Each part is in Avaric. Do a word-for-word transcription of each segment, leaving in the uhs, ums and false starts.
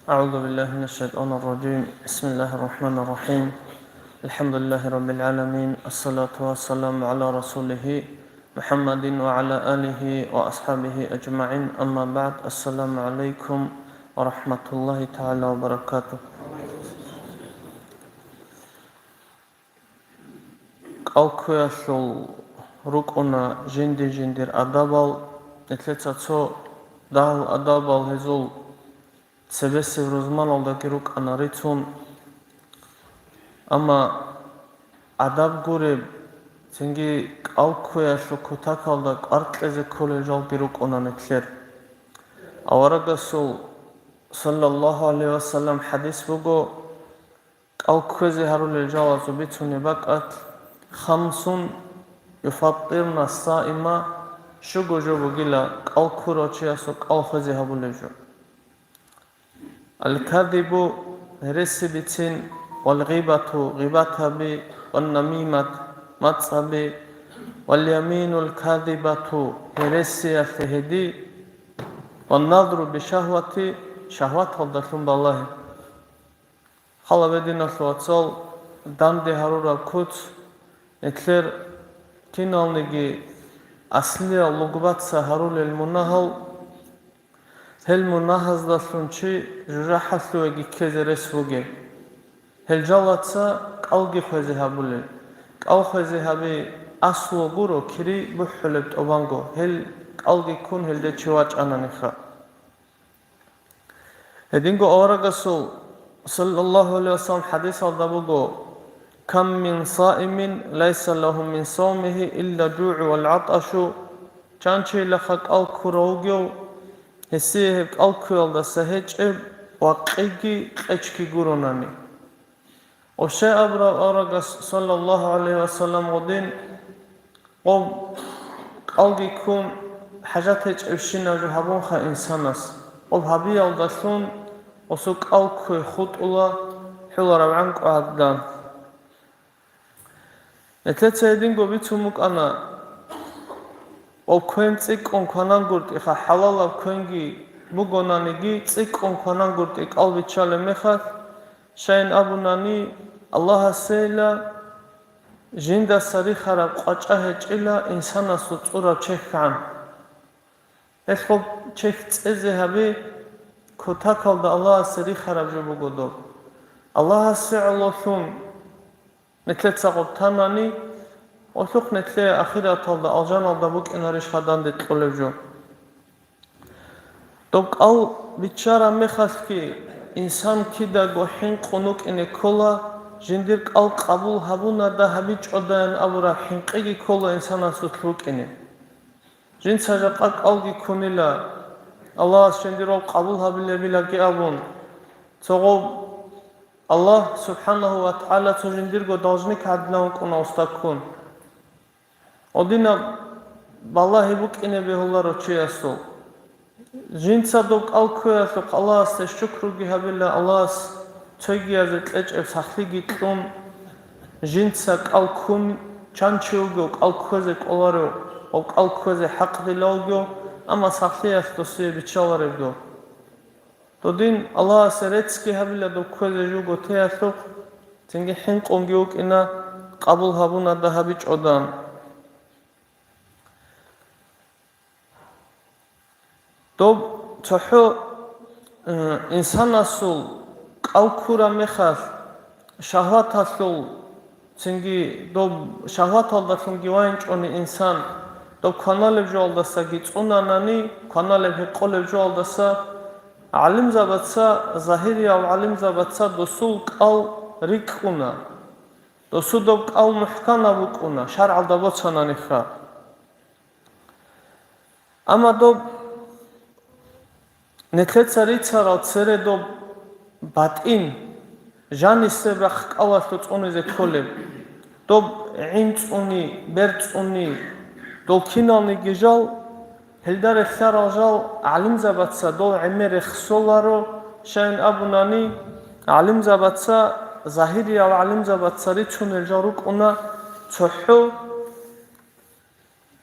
أعوذ بالله من الشيطان الرجيم. بسم الله الرحمن الرحيم. الحمد لله رب العالمين. الصلاة والسلام على رسوله محمد وعلى آله وأصحابه أجمعين. أما بعد. السلام عليكم ورحمة الله تعالى وبركاته. КӀалкквеялъул рукӀуна жинди-жиндир адабал, нилъеца цо дагьал адабал гьезул цебесеб рузманалдаги рукӀана рицун. Амма адаб гуреб, цинги кӀалкквеялъул кутакалда кӀвар кьезе кколел жалги рукӀуна нилъер. Аварагасул, саллаллагьу гӀалайгьи вассалам, хӀадис буго, кӀалкквезе гьарулел жалазул бицунеб бакӀалъ: «Хамсун юфаттирна ссаима», щуго жо бугила кӀалккурав чиясул кӀал хвезе гьабулеб жо. Аль-кадибу, гьереси бицин, валгъибату, гъибат гьаби, ваннамимат, мацӀ гьаби, валяминул кадибату, гьересиялъе гьеди, ванназру бишагьвати, шагьваталдалъун балагьи. Хал гьабе, диналъул вацал, данде гьарураб куц, нилъер киналниги аслиял лугбаца гьарулел мунагьал, гьел мунагьаздалъун чи жужахӀалъувеги ккезе рес бугеб. Гьел жалаца кӀалги хвезе гьабулел. КӀал хвезе гьаби аслу гуро кири бухӀулеб тӀубанго, гьел кӀалги ккун гьелде чи вачӀананиха. Гьединго аварагасул, саллаллагьу гӀалайгьи вассалам, хӀадисалда буго: «Кам мин саимин лайса лагьу мин саумигьи илла жугӀу вал гӀатӀашу», чан чилаха кӀал ккурав вугев, гьесие гьеб кӀал ккуялдаса гьечӀеб ва къиги къечги гуронани. Ошай абураб аварагас, саллаллагьу гӀалайгьи вассалам, гъодин, гъоб кӀалги ккун, хӀажат гьечӀебщинаб жо гьабунха инсанас. Гъоб гьабиялдалъун гъосул кӀал кквей хутӀула, хӀулараб гӀанкӀу гьаддан. Нилъеца гьединго бицун букӀана, гъоб квен цӀикӀкӀун кванангуртӀиха, хӀалалаб квенги бугонаниги, цӀикӀкӀун кванангуртӀи кӀал биччалеб мехалъ, щайин абунани, Аллагьасейила жиндаса рихараб къвачӀа гьечӀила инсанасул цӀураб чехьгӀан. Гьелъул чехь цӀезе гьаби кутакалда Аллагьасе рихараб жо буго доб. Аллагьасе гӀололъун нилъеца гъоб танани, гъолъухъ нилъее ахираталда алжаналда букӀинарищха данде кьолеб жо? Доб кӀал биччараб мехалъги, инсан кидаго хӀинкъун вукӀине ккола, жиндир кӀал къабул гьабунада гьабичӀодаян абураб хӀинкъиги ккола инсанасулъ рукӀине. Жинца жакъа кӀалги ккунила, Аллагьас жиндирал къабул гьабилебилаги абун, цо гъоб Аллагь субхӀанагьу ва тагӀала цо жиндирго должник гӀадинав вукӀуна устаккун. Гьединаб балагьи букӀине бегьуларо чиясул. Жинца доб кӀал кквеялъухъ Аллагьасде шукруги гьабила, Аллагьас цогиязе кьечӀеб сахлъиги кьун, жинца кӀал ккун, чан чи вугев кӀал кквезе кӀоларев ва кӀал кквезе хӀакъ дила вугев, амма сахлъиялъ досие биччалареб доб. Додин Аллагьасе реццги гьабила доб кквезе жуго теялъухъ, цинги хӀинкъунги вукӀина, къабул гьабунада гьабичӀодан. Доб цохӀо, э, инсанасул кӀал ккураб мехалъ, шагьваталъул, цинги доб шагьваталдалъунги вайинчӀони инсан, доб кваналеб жоалдасаги цӀунанани, кваналеб гьекъолеб жоалдаса, гӀалимзабаца, загьириял гӀалимзабаца досул кӀал рикӀкӀуна. Досул доб кӀал мухӀканаб букӀуна, шаргӀалда боцананиха. Амма доб нилъеца рицарал цере доб батӀин, жанисеб рахъ кӀалалъур цӀунизе кколеб, доб гӀин цӀуни, бер цӀуни, дол киналниги жал, гьелда релълъарал жал гӀалимзабаца дол гӀемер рехсоларо, щайин абунани, гӀалимзабаца, загьириял гӀалимзабаца рицунел жал рукӀуна цохӀо,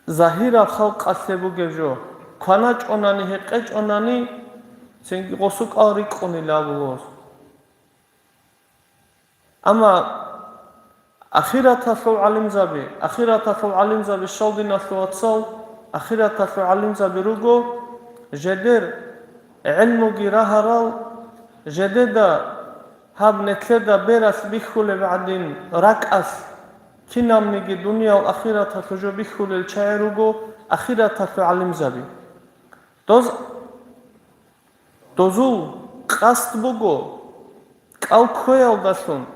загьираб халкъалъе бугеб жо, кваначӀонани, гьекъечӀонани, цинги гъосукъал рикӀкӀунила абулос. Амма ахираталъул гӀалимзаби, ахираталъул гӀалимзаби щал, диналъул вацал, ахираталъул гӀалимзаби руго жедер гӀелмуги рагьарал, жедеда гьаб нетлъеда бералъ бихьулеб гӀадин ракӀалъ, кинабниги дуниял ахираталъул жо бихьулел чагӀи руго ахираталъул гӀалимзаби. Доз, дозул къасд буго кӀал кквеялдалъун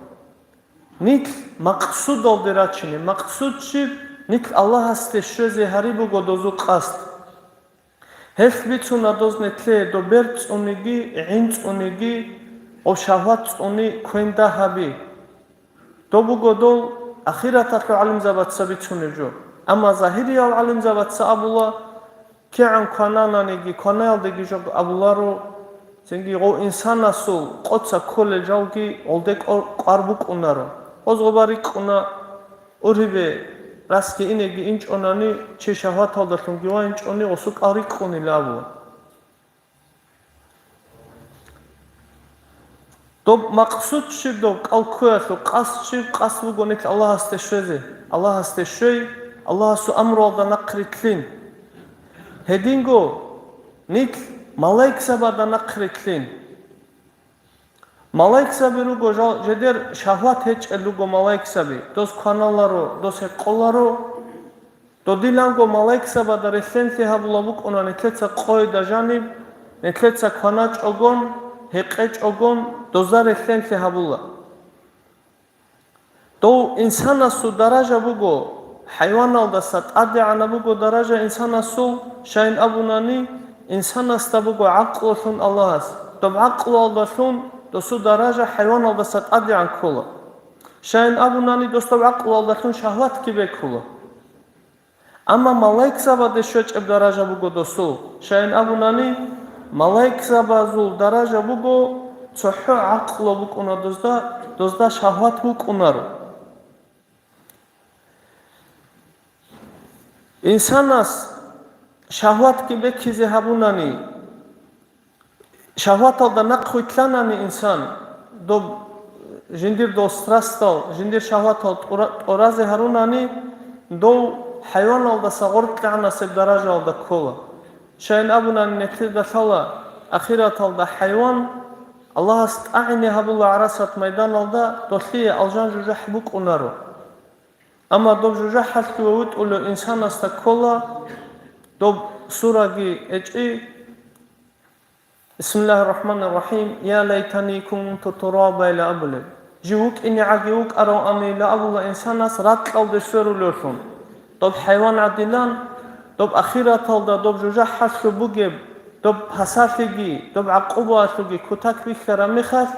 нилъ макъсудалде рачине, макъсуд щиб? Нилъ Аллагьасде щвезе гьари буго дозул къасд. Гьелъ бицуна доз нетлъе доб бер цӀуниги, гӀин цӀуниги, гъоб шагьват цӀуни квен дагьаби. Доб буго дол ахираталъул гӀалимзабаца бицунеб жо. Амма загьириял гӀалимзабаца абула, кигӀан кванананиги, кванаялдеги жо абуларо, цинги гъов инсанасул къоца кколел жалги гъолде кӀор-, кӀвар букӀунаро. Гъоз гъоба рикӀкӀуна, ургьибе расги инеги инчӀонани, чи шагьваталдалъунги вайинчӀони гъосукъал рикӀкӀунила абула. Доб макъсуд щиб, доб кӀал кквеялъул къасд щиб? Къасд буго нилъ Аллагьасде щвезе, Аллагьасде щвей, Аллагьасул амруялда нахърилълъин. Гьединго нилъ малаикзабада нахърилълъин. Малаикзаби руго жал-, жедер шагьват гьечӀел руго малаикзаби, доз кваналаро, доз гьекъоларо. Додиланго малаикзабада релълъенлъи гьабула букӀуна нилъеца къойда жаниб, нилъеца кваначӀогон, гьекъечӀогон, дозда релълъенлъи гьабула. Дов инсанасул даража буго, хӀайваналдаса тӀадегӀанаб буго даража инсанасул, щайин абунани, инсанасда буго гӀакълулъун Аллагьас. Доб гӀакълуялдалъун досул даража хӀайваналдаса тӀадегӀан ккола. Щайин абунани, дос доб гӀакълуялдалъун шагьватги бекула. Амма малаикзабаде щвечӀеб даража буго досул. Щайин абунани, малаикзабазул даража буго цохӀо гӀакълу букӀуна дозда, дозда шагьват букӀунаро. Инсанас шагьватги бекизе гьабунани, шагьваталда нахъвилълъанани инсан, доб жиндир дол страстал, жиндир шагьватал тӀура-, тӀуразе гьарунани, дов хӀайваналдаса гъоркьгӀанасеб даражаялда ккола. Щайин абунани, нилъеда лъала ахираталда хӀайван Аллагьас тӀагӀине гьабула гӀарасат майданалда, долъие алжан жужахӀ букӀунаро. Амма доб жужахӀалъуве витӀулев инсанасда ккола, доб сураги гьечӀи, Бисмиллагьир рахӀманир рахӀим, «Я лайтани кунту тураба», — ила абулеб. Жив вукӀинегӀаги вукӀаравани, ила абула инсанас ракьалде сверулевлъун. Доб хӀайван гӀадилан, доб ахираталда, доб жужахӀалъуб бугеб, доб пасалъиги, доб гӀакъубаялъулги кутак бихьараб мехалъ,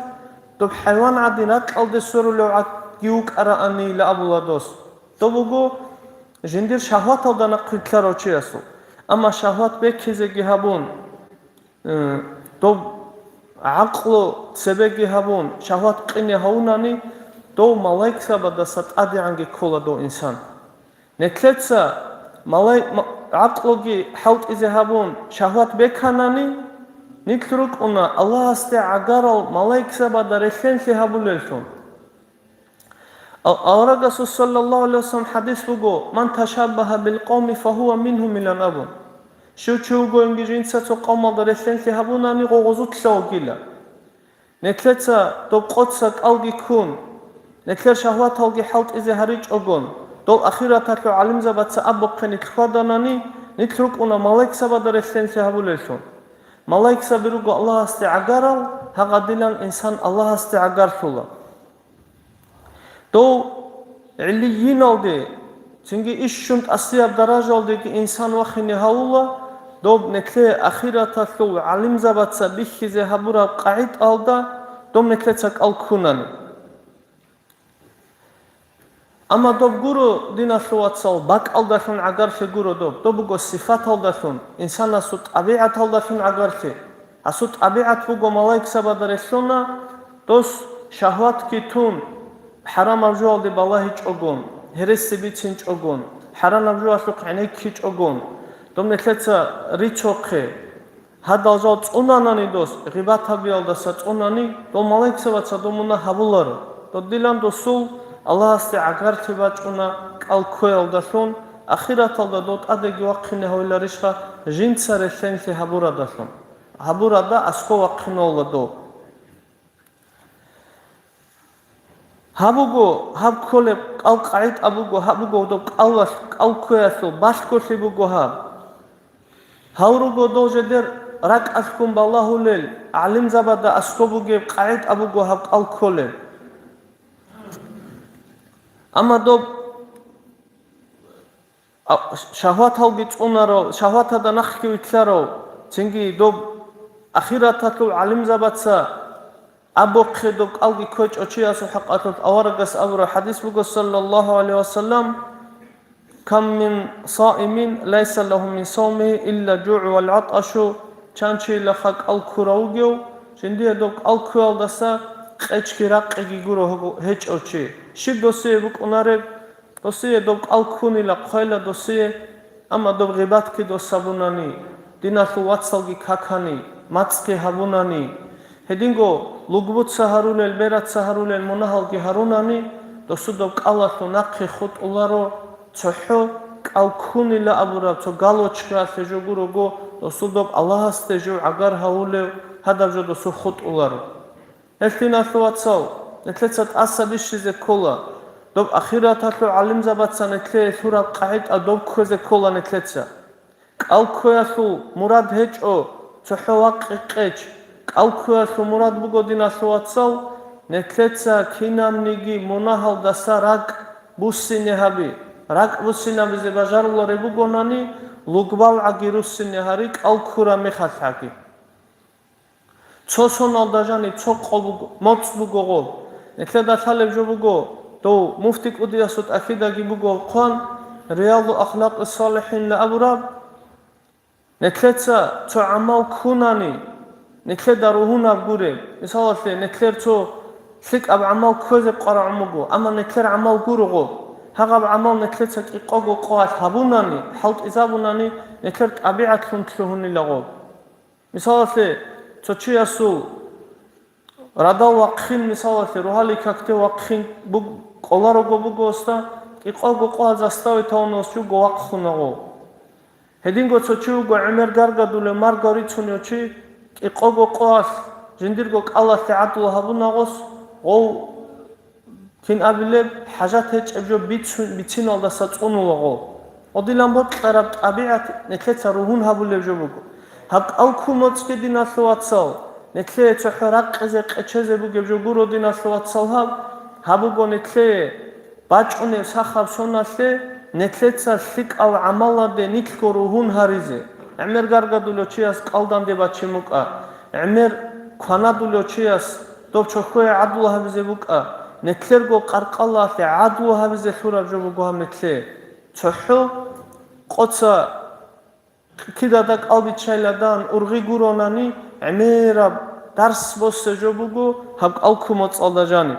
доб хӀайван гӀадин ракьалде сверулевгӀаги вукӀараани, ила абула дос. Доб буго жиндир шагьваталда нахъвилълъарав чиясул. Амма шагьват бекизеги гьабун, э, доб гӀакълу цебеги гьабун, шагьват къине гьавунани, дов малаикзабадаса тӀадегӀанги ккола дов инсан. Нилъеца малай-, ма-, гӀакълуги хӀалтӀизе гьабун, шагьват беканани, нилъ рукӀуна Аллагьасде гӀагарал малаикзабада релълъенлъи гьабулеллъун. Ал-, аварагасул саллаллагьу гӀалайгьи вассалам хӀадис буго, «Ман ташаббагьа бил къавми фагьува мингьум», — илан абун. Щив чи вугониги жинца цо къавмалда релълъенлъи гьабунани, гъо гъозулъа вугила. Нилъеца доб къоца кӀалги ккун, нилъер шагьваталги хӀалтӀизе гьаричӀогон, дол ахираталъул гӀалимзабаца абухъе нилъ хьваданани, нилъ рукӀуна малаикзабада релълъенлъи гьабулеллъун. Малаикзаби руго Аллагьасде гӀагарал, гьагъадилан инсан Аллагьасде гӀагарлъула. Дов гӀиллийиналде, цинги ишщун тӀасияб даражалдеги инсан вахине гьавула, доб нилъее ахираталъул гӀалимзабаца бихьизе гьабураб къагӀидалда доб нилъеца кӀал ккунани. Амма доб гуро, диналъул вацал, бакӀалдалъун гӀагарлъи гуро доб, доб буго сифаталдалъун, инсанасул тӀабигӀаталдалъун гӀагарлъи. Гьасул тӀабигӀат буго малаикзабада релълъуна, дос шагьватги тун, хӀарамаб жоялде балагьичӀогон, гьереси бицинчӀогон, хӀарамаб жоялъухъ гӀенеккичӀогон, доб нилъеца рицохъе, Гьадал жал цӀунанани дос, гъибат гьабиялдаса цӀунани, дол малайкзабаца дов мунагь гьабуларо. Додилан досул Аллагьасде гӀагарлъи бачӀуна кӀал кквеялдалъун, ахираталда дов тӀадеги вахъине гьавиларищха жинца релълъенлъи гьабурадалъун? Гьабурада аскӀов вахъинавула дов. Гьаб буго, гьаб кколеб кӀал къагӀитӀа буго, гьаб буго доб кӀалалъ-, кӀал кквеялъул балъголъи буго гьаб. Гьав руго дол жедер ракӀалъгун балагьулел, гӀалимзабада аскӀоб бугеб къагӀитӀа буго гьаб кӀал кколеб. Амма доб А, шагьваталги цӀунарав, шагьватада нахъги вилълъарав, цинги доб ахираталъул гӀалимзабаца абухъе доб кӀалги кквечӀо чиясул хӀакъалъулъ аварагас абураб хӀадис буго, саллаллагьу гӀалайгьи ва саллам: «Кам мин саимин лайса лагьу мин саумигьи илла жугӀу вал гӀатӀашу», чан чиясулаха кӀал ккурав вугев, жиндие доб кӀал кквеялдаса къечги ракъиги гуро гьечӀев чи. Щиб досие букӀунареб? Досие доб кӀал ккунила хъвела досие, амма доб гъибатги дос гьабунани, диналъул вацалги какани, мацӀги гьабунани, гьединго лугбуца гьарулел, бераца гьарулел мунагьалги гьарунани, досул доб кӀалалъул нахъе хутӀуларо цохӀо кӀал ккунила абураб цо галочкаялъе жо гурого, досул доб Аллагьасде жо гӀагар гьавулев гьадаб жо досул хутӀуларо. Гьелъ, диналъул вацал, нилъеца тӀаса бищизе ккола, доб ахираталъул гӀалимзабаца нилъее лъураб къагӀида доб кквезе ккола нилъеца. КӀал кквеялъул мурад гьечӀо цохӀо вакъи къеч, кӀал кквеялъул мурад буго, диналъул вацал, нилъеца кинабниги мунагьалдаса ракӀ буссине гьаби, ракӀ буссинабизе бажарулареб бугонани, лугбал гӀаги руссине гьари кӀал ккураб мехалъ гӀаги. Цо соналда жаниб цо къо буго, моцӀ буго гъоб. Нилъеда лъалеб жо буго, дов муфти кӀудиясул тӀахьидаги буго хъван, Риялду ахлакъи салихӀинда абураб, нилъеца цо гӀамал ккунани, нилъеда ругьунаб гуреб. Мисалалъе, нилъер цо лъикӀаб гӀамал кквезе къварагӀун буго, амма нилъер гӀамал гуро гъоб. Гьагъаб гӀамал нилъеца кӀикъого къоялъ гьабунани, хӀалтӀизабунани, нилъер тӀабигӀатлъун лъугьунила гъоб. Мисалалъе, цо чиясул радал вахъин, мисалалъе, рогьалил какде вахъин буг-, кӀоларого буго гьесда, кӀикъого къо гьал заставить гьавун гьес жуго вахъуна гъов. Гьединго цо чи вуго гӀемер гаргадулев, маргал рицунев чи, кӀикъого къоялъ жиндирго кӀалалъе гӀадлу гьабуна гъос, гъов Кин абилеб, хӀажат гьечӀеб жо бицун-, бициналдаса цӀунула гъо. Гъодилан бокьараб тӀабигӀат нилъеца ругьун гьабулеб жо буго. Гьаб кӀал ккун моцӀги, диналъул вацал, нилъее цохӀо ракъизе, къечезе бугеб жо гуро, диналъул вацал, гьаб. Гьаб буго нилъее бачӀунеб сахаб соналъе, нилъеца лъикӀал гӀамалалде нилъго ругьун гьаризе. ГӀемер гаргадулев чияс кӀал данде бачин букӀа. ГӀемер кванадулев чияс доб чохьое гӀадлу гьабизе букӀа, нилъерго къаркъалалъе гӀадлу гьабизе лъураб жо буго гьаб нилъее. ЦохӀо къоца кидада кӀал биччайилан ургъи гуронани, гӀемераб дарс босе жо буго гьаб кӀал ккун моцӀалда жаниб.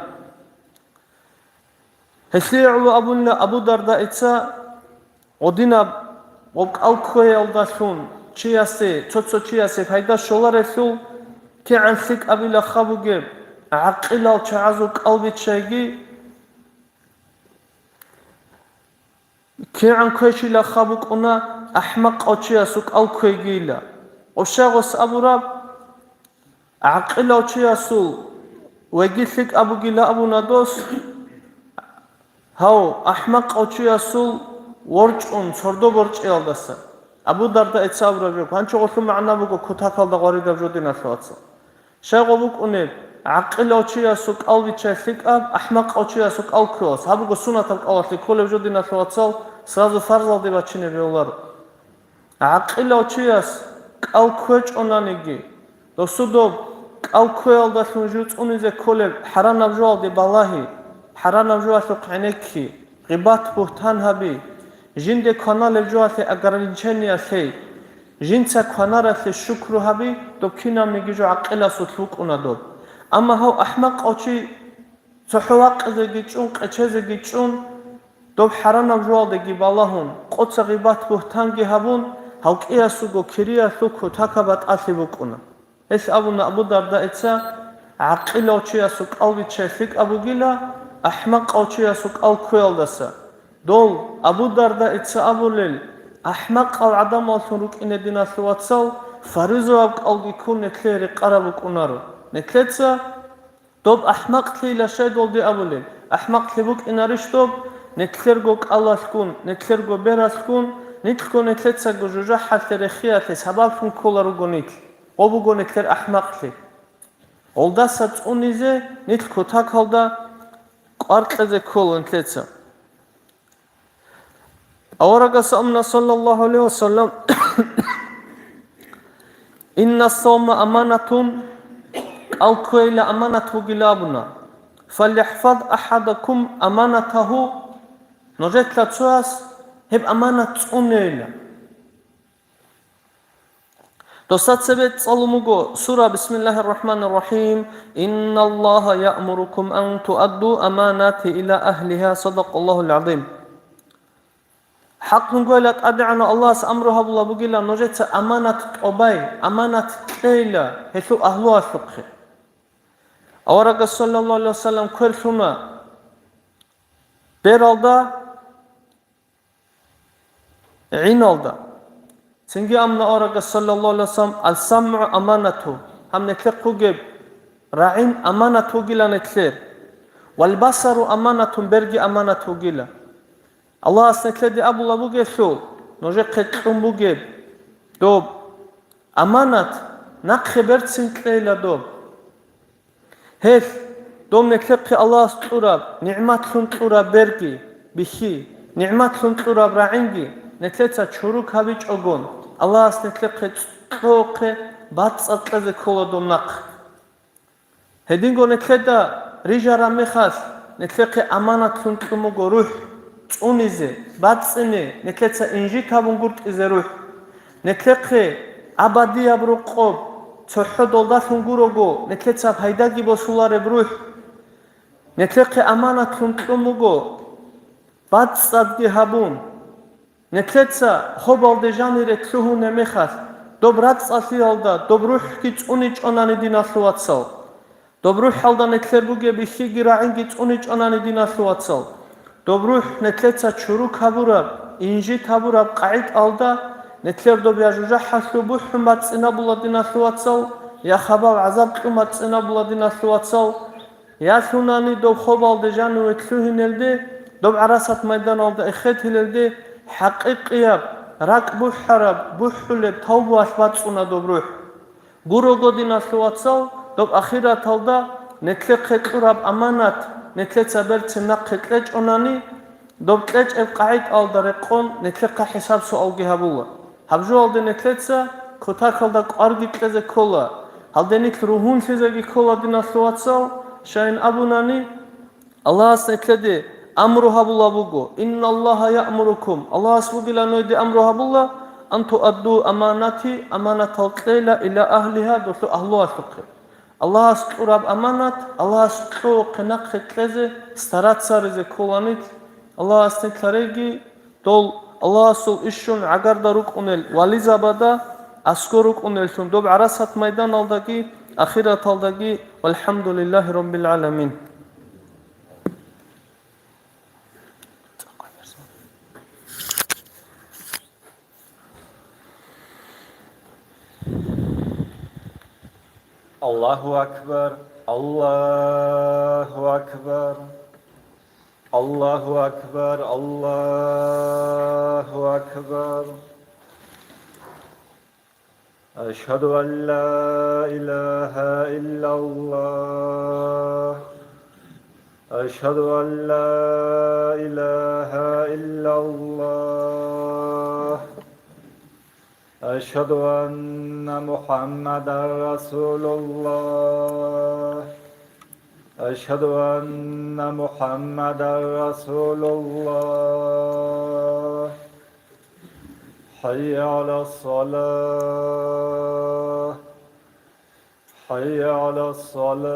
Гьелъие гӀоло абуна Абу Дардаица, гъодинаб гъоб кӀал кквеялдалъун чиясе, цо-цо чиясе пайда щоларелъул, кигӀан лъикӀабила хаб бугеб, гӀакъилал чагӀазул кӀал биччайги, кигӀан квешила хаб букӀуна ахӀмакъав чиясул кӀал кквейгийила. Гъущагъос абураб, ГӀакъилав чиясул веги лъикӀаб бугила абуна дос, гьав, ахӀмакъав чиясул ворчӀун сордо борчӀиялдаса. Абу Дардаица абураб жо, гьанчо гъолъул магӀна буго кутакалда гъваридаб жо, диналъул вацал. Щай гъо букӀунеб, гӀакъилав чиясул кӀал биччай лъикӀаб, ахӀмакъав чиясул кӀал кквелас. Гьаб буго сунатаб кӀалалъе кколеб жо, диналъул вацал, сразу фарзалде бачине бегьуларо. ГӀакъилав чияс кӀал кквечӀонаниги, досу доб кӀал кквеялдалъун жуцӀунизе кколеб хӀаранаб жоялде балагьи, хӀаранаб жоялъухъ гӀенекки, гъибат-бугьтан гьаби, жинде кваналеб жоялъе ограничение лъей, жинца кванаралъе шукру гьаби, доб кинабниги жо гӀакъиласулъ вукӀуна доб. Амма гьав ахӀмакъав чи цохӀо вакъизеги чӀун, къечезеги чӀун, доб хӀаранаб жоялдеги балагьун, къоца гъибат-бугьтанги гьабун, гьав кӀиясулго кириялъул кутакаб батӀалъи букӀуна. Гьелъ абуна Абу Дардаица: «ГӀакъилав чиясул кӀал биччай лъикӀаб бугила, ахӀмакъав чиясул кӀал ккуялдаса». Дол, Абу Дардаица абулел, ахӀмакъал гӀадамаллъун рукӀине, диналъул вацал, фаризаяб кӀалги ккун нилъее рекъараб букӀунаро. Нилъеца доб ахӀмакълъийила щай долде абулеб? АхӀмакълъи букӀинарищ доб? Нилъерго кӀалалъгун, нилъерго бералъгун, нилъго нилъецаго жужахӀалъе, рехиялъе сабаблъун ккола руго нилъ. Гъо буго нилъер ахӀмакълъи. Гъолдаса цӀунизе нилъ кутакалда кӀвар кьезе ккола нилъеца. Аварагас амна, саллаллагьу гӀалайгьи ва саллам: «Инна ссавма аманатун», кӀал кквейила аманат бугила абуна. «ФальяхӀфаз ахӀадукум аманатагьу», нужеца цояс гьеб аманат цӀунейила. Досда цебе цӀалун буго сура, бисмиллагьир рахӀманир рахӀим: «Инналлагьа яъмурукум ан туадду аманати иля агьлигьа». Садакъаллагьул гӀазим. ХӀакълъун гойила, ТӀадегӀанав Аллагьас амру гьабула бугила нужеца аманат тӀобай, аманат кьейила гьелъул агьлуялъухъе. Аварагас, саллаллагьу гӀалайгьи ва саллам, квер лъуна бералда, гӀиналда. Цинги амна аварагас, саллаллагьу гӀалайгьи ва саллам: «Ал-самгӀу аманату», гьаб нилъехъ бугеб рагӀин аманат бугила нилъер. «Вал-басару аманатун», берги аманат бугила. Аллагьас нилъеде абула бугелъул, нужехъе кьун бугеб доб аманат нахъе берцин кьейила доб. Гьелъ, доб нилъехъе Аллагьас кьураб, нигӀматлъун кьураб берги, бихьи, нигӀматлъун кьураб рагӀинги нилъеца чурукаб гьабичӀогон, Аллагьас нилъехъе кьохъе бацӀцӀад кьезе ккола доб нахъ. Гьединго нилъеда рижараб мехалъ, нилъехъе аманатлъун кьун буго рухӀ, цӀунизе, бацӀцӀине, нилъеца инжит гьабун гуртӀизе рухӀ. Нилъехъе абадияб рокъоб, цохӀо долдалъун гурого, нилъеца пайдаги босулареб рухӀ. Нилъехъе аманатлъун кьун буго, бацӀцӀадги гьабун. Нилъеца хобалде жанире лъугьунеб мехалъ, доб рацӀцӀалъиялда доб рухӀги цӀуничӀонани, диналъул вацал. Доб рухӀалда нилъер бугеб бихьиги рагӀинги цӀуничӀонани, диналъул вацал. Доб рухӀ нилъеца чурук гьабураб, инжит гьабураб къагӀидаялда нилъер доб я жужахӀалъув бухӀун бацӀцӀинабула, диналъул вацал, я хабал гӀазаб кьун бацӀцӀинабула, диналъул вацал. Я лъунани доб хобалде жаниве лъугьинелде, доб гӀарасат майданалда эхетилелде хӀакъикъияб, ракӀ бухӀараб, бухӀулеб тавбуялъ бацӀцӀуна доб рухӀ. Гурого, диналъул вацал, доб ахираталда нилъехъе кьураб аманат нилъеца берцин нахъе кьечӀонани, доб кьечӀеб къагӀидаялда рекъон нилъехъа хӀисаб-суалги гьабула. Гьаб жоялде нилъеца кутакалда кӀварги кьезе ккола, гьалде нилъ ругьунлъизеги ккола, диналъул вацал, щайин абунани, Аллагьас нилъеде амру гьабула буго: «Инналлагьа яъмурукум», Аллагьас бугила нойде амру гьабула, «ан туадду аманати», аманатал кьейила, «иля агьлигьа», долъул агьлуялъухъе. Аллагьас кьураб аманат, Аллагьас кьурухъе нахъе кьезе, стараться гьаризе ккола нилъ. Аллагьас нилъ гьареги, дол Аллагьасул ишщун гӀагарда рукӀунел вализабада аскӀор рукӀунеллъун доб гӀарасат майданалдаги ахираталдаги. ВалхӀамдулиллагьи раббил гӀаламин. Аллагьу акбар, Аллагьу акбар, Аллагьу акбар, Аллагьу акбар. أشهد أن لا إله إلا الله. أشهد أن لا إله إلا الله. أشهد أن محمدا رسول الله. أشهد أن محمدا رسول الله. حي على الصلاة. حي على الصلاة.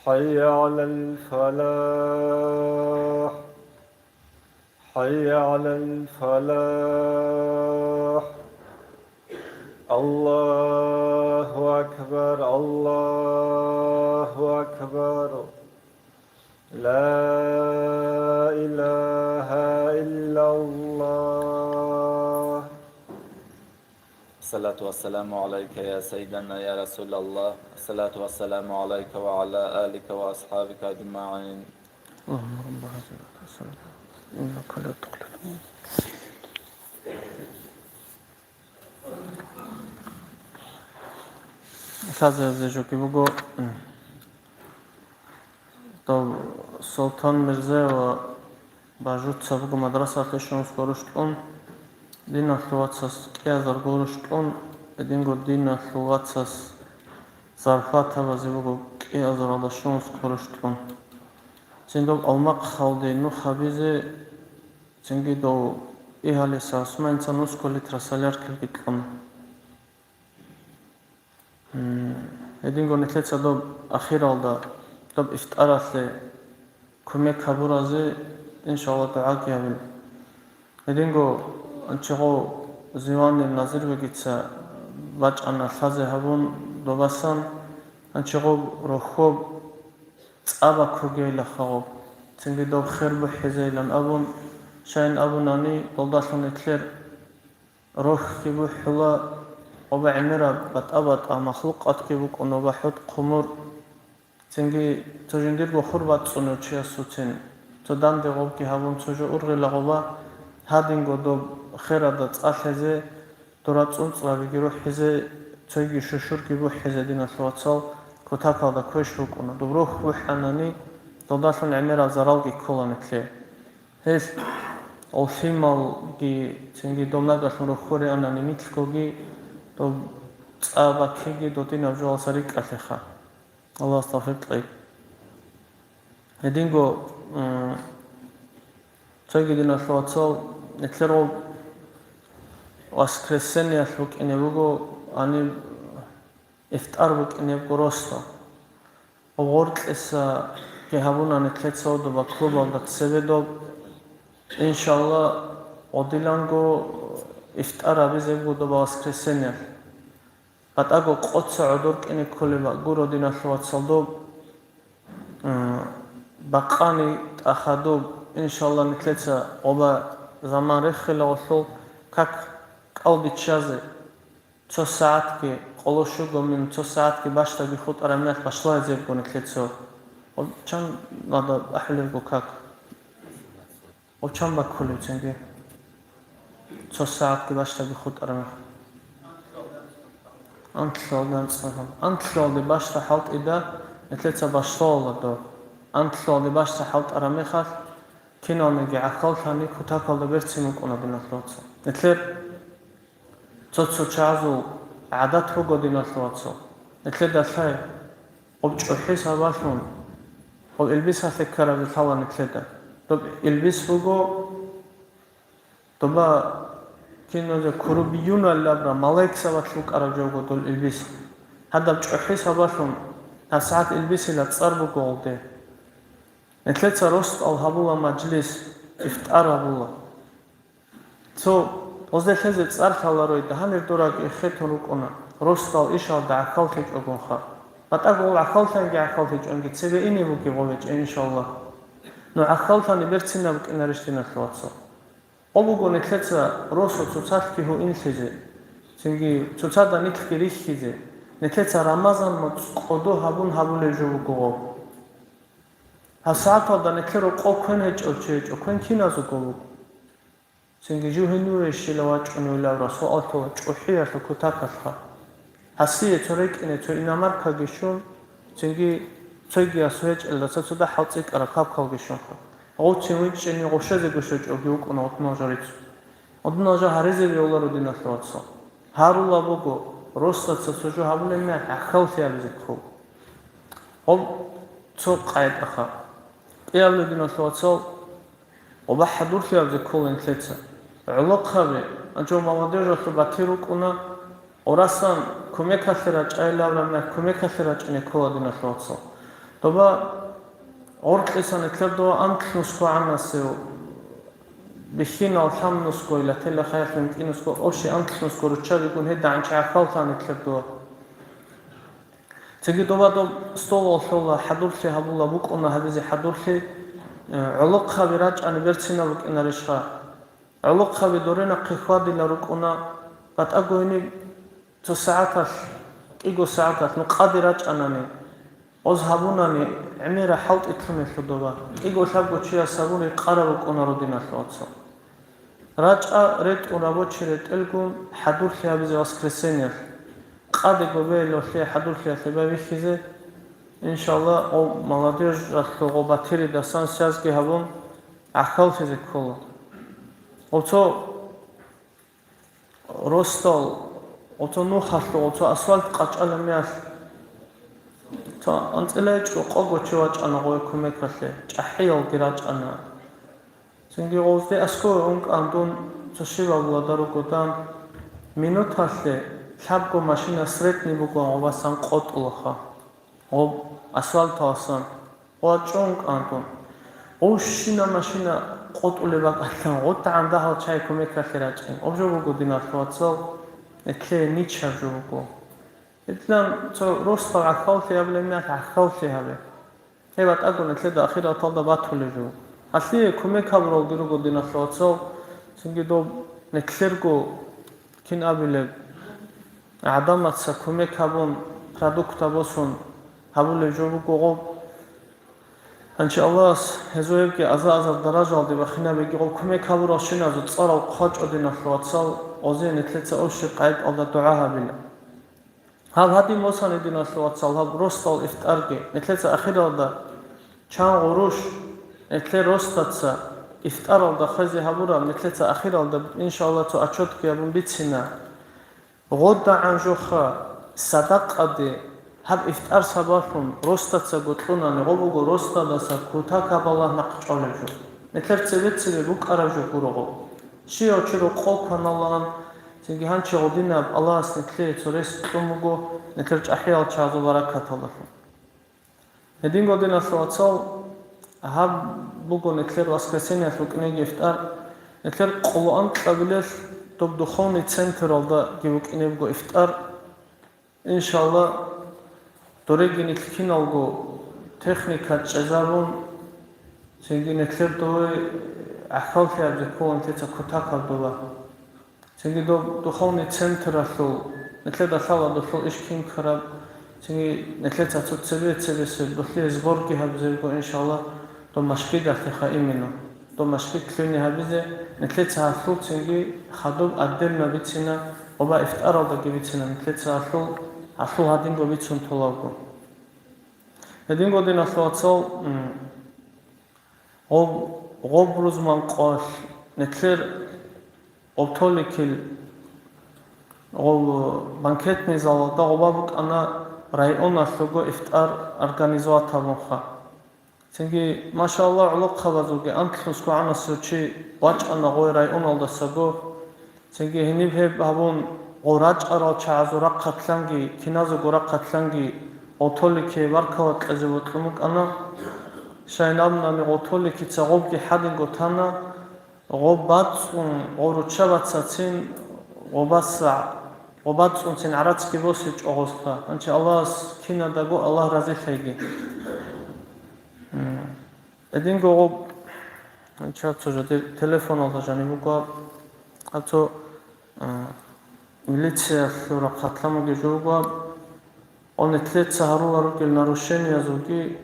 حي على الفلاح. حي على الفلاح. الله أكبر، الله أكبر. لا إله إلا الله. الصلاة والسلام عليك يا سيدنا يا رسول الله. الصلاة والسلام عليك وعلى آلك وأصحابك أجمعين. اللهم رب هذه الصلاة إنك لا تخلف. Лъазабизе жоги буго. Дов Султан Мирзаева бажуца буго мадрасалъе щун скоро щтӀун, диналъул вацас кӀиазарго рущтӀун, гьединго диналъул вацас зарплатабазе буго кӀиазаралда щун скоро щтӀун. Цин доб Алмахъалде нух гьабизе, цинги дов Игьалиса ГӀусманица нусго литра соляркилги кьуна. М, гьединго нилъеца доб ахиралда, доб ифтаралъе кумек гьабуразе, иншалла, дугӀаги гьабила. Гьединго анчего Зиванил Назирбегица бачӀана лъазе гьабун добасан, анчего рохьоб цӀа баккугейилаха гъоб, цинги доб хер бухӀизейилан абун, щайин абунани, долдалъун нилъер рохьги бухӀула, оба гӀемераб батӀа-батӀа махлукъатги букӀун, оба хӀут-хъумур, цинги цо жиндирго хур бацӀцӀунев чиясуцин, цо данде гъобги гьабун, цо жо ургъила гъоба, гьадинго доб херада цӀа лъезе, дора цӀунцӀрабиги рухӀизе, цойги шушурги бухӀизе, диналъул вацал, кутакалда квеш букӀуна. Доб рохь бухӀанани, долдалъун гӀемераб заралги ккола нилъее. Гьелъ гъов лъималги, цинги доб нагагьлъун рохьорианани нилъгоги, доб цӀа баккиги додинаб жоялдаса рикӀкӀалъеха. Аллагьас тавфикъ кьей. Гьединго, м, цойги, диналъул вацал, нилъер гъоб воскресеньялъ букӀине буго, гьаниб ифтар букӀине буго росдал. Гъоркьиса гьабуна нилъеца гьодоба клубалда цебе доб. Иншалла, гъодиланго ифтар гьабизе буго доба воскресеньялъ. БатӀаго къоца гӀодор кӀине кколеб гуро, диналъул вацал, доб, м, бакъани тӀахадуб, иншалла, нилъеца гъоба заман рехилагъулъул как кӀал биччазе. Цо сагӀатги, къоло щуго мин, цо сагӀатги бащдабихьулараб мехалъ башлагьизебго нилъеца. Гъоб чан мада ахӀулебго как? Гъоб чан баккулеб цинги? Цо сагӀатги бащдабихьулараб мехалъ. Анлъугьалде анцӀ-, анлъугьалде бащда хӀалтӀида нилъеца башлагьула доб. Анлъугьалде бащда хӀалтӀараб мехалъ, киналниги гӀахьаллъани кутакалда берцин букӀуна, диналъул вацал. Нилъер цо-цо чагӀазул гӀадат буго, диналъул вацал. Нилъеда лъай, гъоб чӀухӀи сабаблъун, гъоб илбисалъе ккараб лъала нилъеда. Доб илбис буго, доба кинозе курубиюналъ абра, малаик сабаблъун ккараб жо буго дол илбис. Гьадаб чӀухӀи сабаблъун гьабсагӀат илбисила цӀар буго гъолде. Нилъеца росдал гьабула мажлис, ифтар гьабула. Цо гъозде лъезе цӀар лъаларой, дагьанир дораги эхетун рукӀуна, росдал ишалда гӀахьаллъичӀогонха. БатӀа гъол гӀахьаллъанги гӀахьаллъичӀонги цебе ине бугеб гъовечӀе, иншаллагь. Ну гӀахьаллъани берцинаб букӀинарищ, диналъул вацал? Гъо буго нилъеца росу цоцалъги гьуинлъизе, цинги цоцада нилъги рихьизе, нилъеца Рамазан моцӀ кӀодо гьабун гьабулеб жо буго гъо. ГьабсагӀаталда нилъер рокъов квен гьечӀев чи гьечӀо, квен киназего вуго. Цинги жив гьениве щила вачӀуневилавра суал ккола чӀухӀиялъул кутакалъха. Гьасие цо рекӀине цо иномаркаги щун, цинги цойги гьасу гьечӀелдаса цо дагьал цӀикӀкӀараб капкалги щунха. Гъовцин вичӀчӀине гъушазего щвечӀоги вукӀуна гъутӀнал жо рицун. ГъутӀнал жо гьаризе бегьуларо, диналъул вацал. Гьарула буго, росаца цо жо гьабулеб мехалъ гӀахьаллъи гьабизе ккола. Гъоб цо къайдаха. КӀиабилеб, диналъул вацал, гъоба хӀадурлъи гьабизе ккола нилъеца. ГӀолохъаби, анчо молодежалъул батир рукӀуна, гъорасан кумекалъе рачӀайилаб рамехъ кумекалъе рачӀине ккола, диналъул вацал. Доба гъоркьиса нилъер дова анлънусго гӀанасев бихьинал лъабнусго, илатела хаялъ вукӀинусго, орши анлънусго руччабигун гьедагӀанчи гӀахьаллъана нилъер дова. Цинги доба доб столалъула хӀадурлъи гьабула, букӀуна гьабизе хӀадурлъи, э, гӀолохъаби рачӀани берцинаб букӀинарищха? ГӀолохъаби доренахъе хьвадила рукӀуна, батӀаго гьениб цо сагӀаталъ, кӀиго сагӀаталъ нукъаде рачӀанани, гъоз гьабунани, гӀемера хӀалтӀи лъуна нилъер доба. КӀиго-лъабго чияс гьабун рекъараб букӀунаро, диналъул вацал. РачӀа ретӀун рабочий ретӀелгун хӀадурлъи гьабизе воскресеньялъ. Къаде гобеялъе хӀадурлъиялъе байбихьизе, иншалла, гъо молодежалъул гъо батиридасан связьги гьабун гӀахьаллъизе ккола. Гъо цо ростал, гъо цо нухалъув, гъо цо асфальт къачӀалеб мехалъ, цо анцӀила гьечӀо къого чи вачӀана гъое кумекалъе, чӀахӀиялги рачӀана. Цинги гъозде аскӀове ункӀан дун цо щибаб ладаругодан, минуталъе лъабго машина средний бугоан гъобасан къотӀулаха, гъоб асфальталасан. Гъо чӀо ункӀан дун. Гъущина машина къотӀулеб бакӀалъан, гъутагӀан дагьал чай кумекалъе рачӀин. Гъоб жо буго, диналъул вацал, этлъе ничаб жо буго. Гьединан цо росдал гӀахьаллъи гьабилеб мехалъ гӀахьаллъи гьабе. Гьеб батӀаго нилъеда ахираталда батулеб жо. Гьалъие кумек гьабуралги руго, диналъул вацал, цинги доб нилъерго кин абилеб гӀадамаца кумек гьабун, продукт босун гьабулеб жо буго гъоб. Гьанчи Аллагьас гьезул гьебги аза-азар даражалде бахинабеги, гъоб кумек гьабуралщиназул цӀарал хъвачӀо, диналъул вацал, гъозие нилъеца ошиб къайдалда дугӀа гьабила. Гьаб гьадин босани, диналъул вацал, гьаб росдал ифтарги, нилъеца ахиралда чан гъурущ, нилъер росдаца ифтаралда хвезе гьабураб, нилъеца ахиралда, иншалла, цо отчетги гьабун бицина. ГъодагӀан жоха садакъаде гьаб ифтар сабаблъун росдацаго кьунани, гъо буго росдадаса кутакаб Аллагь нахъ чӀвалеб жо. Нилъер цебе-цебе букӀараб жо гуро гъо. Щияв чи рокъов кваналаан, цинги гьанчи гъодинаб Аллагьас нилъее цо рес кьун буго, нилъер чӀахӀиял чагӀазул баракаталдалъун. Гьединго, диналъул вацал, гьаб буго нилъер воскресеньялъ букӀинеги ифтар, нилъер къоло анкьабилелъ доб духовный централдаги букӀине буго ифтар. Иншалла, дореги нилъ киналго техника чӀезабун, цинги нилъер дове гӀахьаллъияб жо ккола нилъеца кутакаб доба. Цинги доб духовный централъул, нилъеда лъала долъул иш кин ккараб, цинги нилъеца цо цебе-цебесеб долъие сборги гьабизе буго, иншалла, доб машгидалъеха именно. Доб машгид лъугьине гьабизе, нилъеца гьалъул цинги хадуб отдельно бицина, оба ифтаралдаги бицина, нилъеца гьалъул, гьалъул гьадинго бицун толабго. Гьединго, диналъул вацал, м, гъоб-, гъоб рузман къоялъ нилъер гъоб толикил гъоб банкетный залалда гъоба букӀана районалъуго ифтар организовать гьабунха. Цинги, машаллагь, гӀолохъабазулги анлънусго гӀанасев чи вачӀана гъой районалдасаго. Цинги гьениб гьеб гьабун, гъо рачӀарал чагӀазул рахъалъанги, киназего рахъалъанги гъо толике баркала кьезе бокьун букӀана. Щайин абунани, гъо толикица гъобги хӀадинго тана, гъо бацӀцӀун, гъо руччабацацин, гъо баса-, гъо бацӀцӀунцин гӀарацги босичӀо гъоста. Гьанчи Аллагьас кинадаго Аллагь разилъайги. М. Гьединго гъоб, гьанчи цо жо дир телефоналда жаниб буго, гьаб цо, а, милициялъул рахъалъан бугеб жо буго, гьаб, гьаниб нилъеца гьарулел ругел нарушениязулги,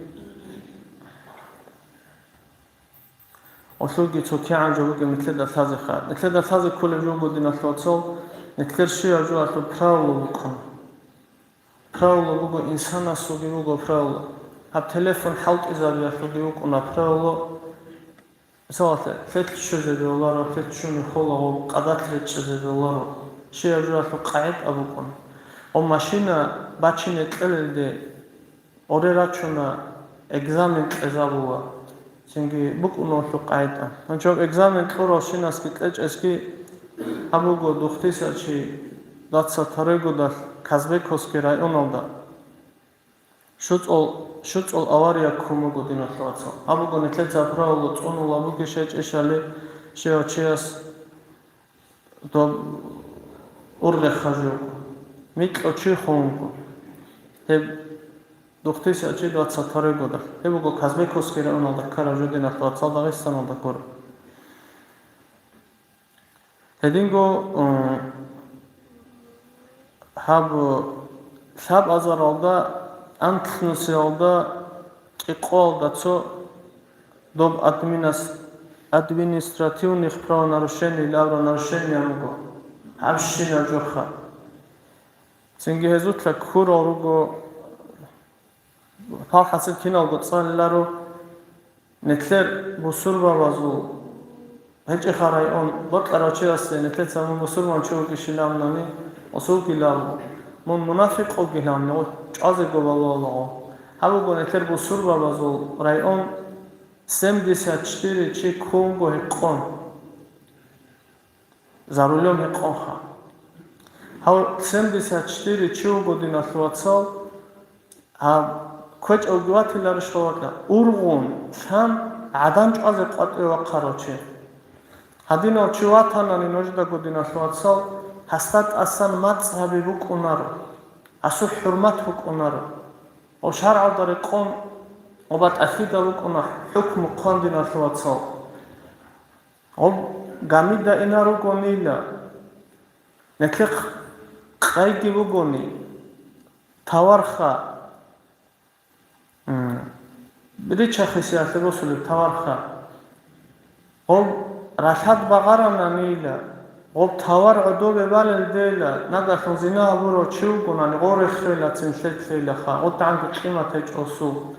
гьелъулги цо кигӀан жо бугеб нилъеда лъазеха. Нилъеда лъазе кколеб жо буго, диналъул вацал, нилъер щибаб жоялъул правило букӀун. Правило буго, инсанасулги буго правило. Гьаб телефон хӀалтӀизабиялъулги букӀуна правило. Мисалалъе, лъелъ щвезе бегьуларо, лъелъ щуни холаго, къадалъ речӀчӀизе бегьуларо. Щибаб жоялъул къагӀида букӀуна. Ва машина бачине кьелелде гъоре рачуна, экзамен кьезабула. Цинги букӀуна гьелъул къагӀида. Гьанчоб экзамен кьуралщинасги кьечӀесги гьаб буго, духъдисачи дацал тарегодалъ Казбековский районалда щуцӀул, щуцӀул авария ккун буго, диналъул вацал. Гьаб буго нилъеца правило цӀунула бугищ-гьечӀищали, Щивав чияс доб ургъехъа жуго, микьав чи хун вуго. Гьеб духътиса чи двадцать второй годалъ. Гьеб буго Казбековский районалда ккараб жо, диналъул вацал, Дагъистаналда гуро. Гьединго, м, гьаб лъабазаралда, анлънусиялда, кӀикъоялда цо доб админас-, административных правонарушений, лавра нарушения руго гьабщинаб жоха. Цинги гьезулъа ккурал руго, палхӀасил киналго цӀалиларо, нилъер бусурбабазул гьечӀеха район бокьарав чиясе нилъеца мун бусурбан чи вукӀищилавнани, осулгилав, мун мунафикъ вугилавни, чӀвазего балулаго. Гьаб буго нилъер бусурбабазул район, семьдесят четыре чи ккунго гьекъон. За рулем гьекъонха. Гьав семьдесят четыре чи вуго, диналъул вацал, гьаб квечӀевги ватиларищ гьаватла, ургъун лъан гӀадан чӀвазе къватӀиве вахъарав чи. Гьадинав чи ватанани нужедаго, диналъул вацал, гьасда тӀасан мацӀ гьаби букӀунаро, гьасул хӀурмат букӀунаро. Ва шаргӀалда рекъон ва батӀалъида букӀуна хӀукму хъван, диналъул вацал. Гъоб гамида ина ругонила, нилъехъ къайги бугони, таварха, м, рича-хисиялъе босулеб таварха. Гъоб ралъад багъарананила, гъоб тавар гӀодобе балелдейла, нагагьлъун зина гьабурав чи вугонани, гъо реххейилацин лъеклъейилаха, гъо тӀанги къимат гьечӀосул.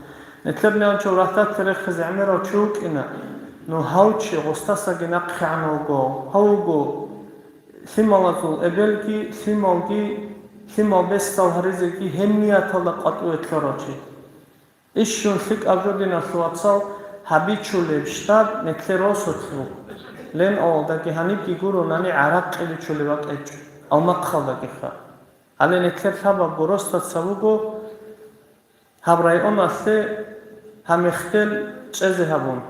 Нилъер нянчо ралъдалъе рехизе гӀемерав чи вукӀина, ну гьав чи гъостасаги нахъегӀан вуго, гьав вуго лъималазул эбелги, лъималги, лъимал бесдал гьаризеги гьеб нияталда къватӀиве ккарав чи. Ишшун лъикӀаб жо, диналъул вацал, гьабичулеб штаб нилъер росулъ буго. Леновалдаги гьанибги гуронани гӀаракъи бичулеб бакӀ гьечӀо, Алмахъалдагиха. Гьале нилъер лъабабго росдаса буго гьаб районалъе гьаб мехтел чӀезе гьабун.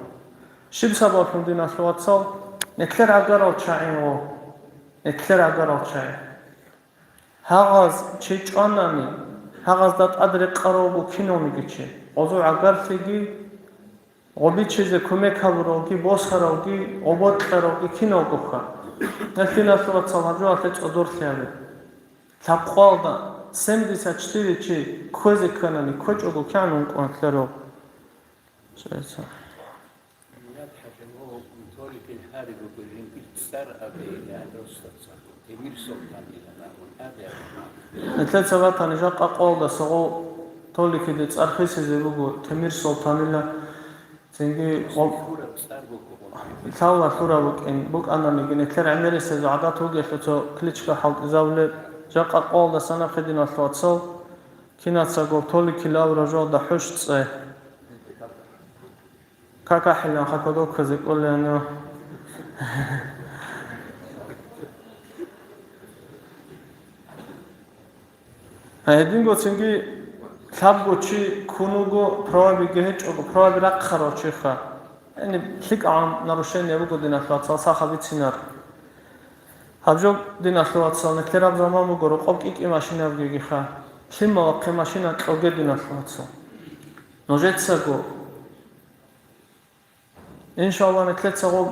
Щиб сабаблъун, диналъул вацал, нилъер гӀагарал чагӀи гъо, нилъер гӀагарал чагӀи. Гьагъаз чи чӀванани, гьагъазда тӀад рекъарав вуго кинавниги чи, гъозул гӀагарлъиги, гъобичизе кумек гьабуравги, босаравги, гъобокьаравги кинавгоха. Гьелъиналъул вацал гьаб жоялъе цӀодорлъи гьабе. Лъабкъоялда семьдесят четыре чи кквезе кканани, кквечӀого кигӀан ункъун лъарав. Нилъеца батани, жакъа къоялдаса гъов Толикиде цӀар хисизе буго Темир Солтанила, цинги гъоб-, лъала лъураб букӀин, букӀананиги, нилъер гӀемерисезул гӀадат вугелъул цо кличка хӀалтӀизабулеб, жакъа къоялдаса нахъе, диналъул вацал, кинацаго Толикил авураб жоялда хӀущ цӀе. КакахӀилан хъа кодобказе кӀолеян. Гьединго цинги лъабго чи ккун вуго, правабиги гьечӀого, праваби рахъарав чиха. Яни лъикӀагӀан нарушение буго, диналъул вацал, саха бицинар. Гьаб жо, диналъул вацал, нилъераб заман буго, рокъоб кӀи-кӀи машинабгигиха. Лъималахъе машина кьоге, диналъул вацал. Нужецаго Иншалла, нилъеца гъоб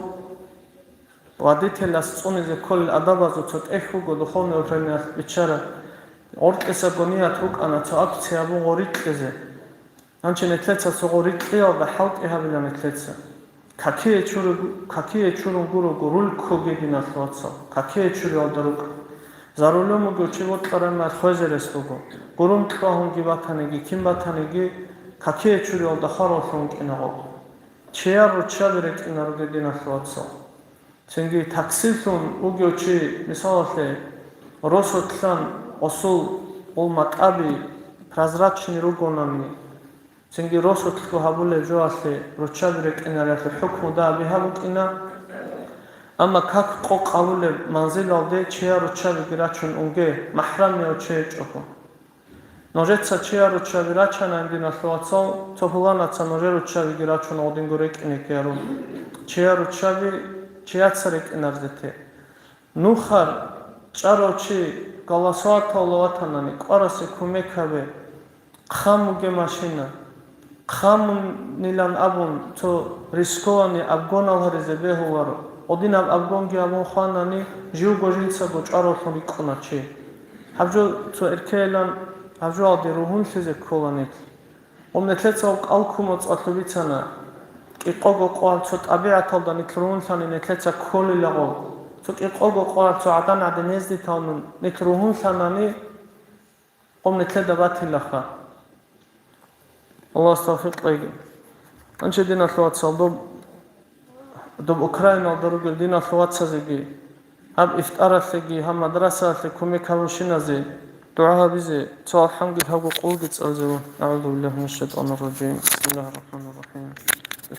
водителас цӀунизе кколел адабазул цо тӀехь буго, духовный управлениялъ биччараб. Гъоркьисаго ният букӀана цо акция гьабун гъорикьизе. Гьанчи нилъеца цо гъорикьиялда хӀалтӀи гьабила нилъеца. Какие чуру-, какие чурун гурого руль ккоге, диналъул вацал, какие чуриялда рукӀа. За рулем вугев чи бокьараб мехалъ хвезе рес буго. Гурун кьвагьунги батаниги, кин батаниги, какие чуриялда хвараллъун вукӀина гъоб. Чияр руччаби рекӀинароге, диналъул вацал. Цинги таксилъун вугев чи, мисалалъе, росулъан гъосул гъул матӀаби прозрачный ругонани, цинги росулъго гьабулеб жоялъе руччаби рекӀинариялъул хӀукму дагьаб бигьа букӀина. Амма как къокъ гьабулеб манзилалде чияр руччабиги рачун унге, махӀрамияв чи гьечӀого. Нужеца чияр руччаби рачанани, диналъул вацал, цо пуланаца нужер руччабиги рачун гъодинго рекӀине ккарун. Чияр руччаби чияца рекӀинарзе те. Нухар чӀарав чи голосоваталда ватанани, кӀварасе кумек гьабе, хъамуге машина, хъамунилан абун, цо рискованный обгонал гьаризе бегьуларо. Гьединаб обгонги гьабун хванани, живго жинцаго чӀваравлъун рикӀкӀуна чи. Гьаб жо цо эркейилан, гьаб жоялде ругьунлъизе ккола нилъ. Гьеб нилъеца кӀал кумацӀалъуб бицана. КӀикъого къо гьаб цо тӀабигӀаталда нилъ ругьунлъани нилъеца кколила гъол. Цо кӀикъого къо гьаб цо гӀадан-гӀадин гьезде тавнун нилъ ругьунлъанани, гъоб нилъеда батилаха. Аллагьас тавфикъ кьеги. Гьанже, диналъул вацал, доб, доб Украиналда ругел диналъул вацазеги, гьаб ифтаралъеги, гьаб мадрасаялъе кумек гьабурщиназе дугӀа гьабизе, цо алхӀамги лъабго къулги цӀалзавун. АгӀузу биллагьи минаш шайтӀанир ражим. Бисмиллагьир рахӀманир рахӀим.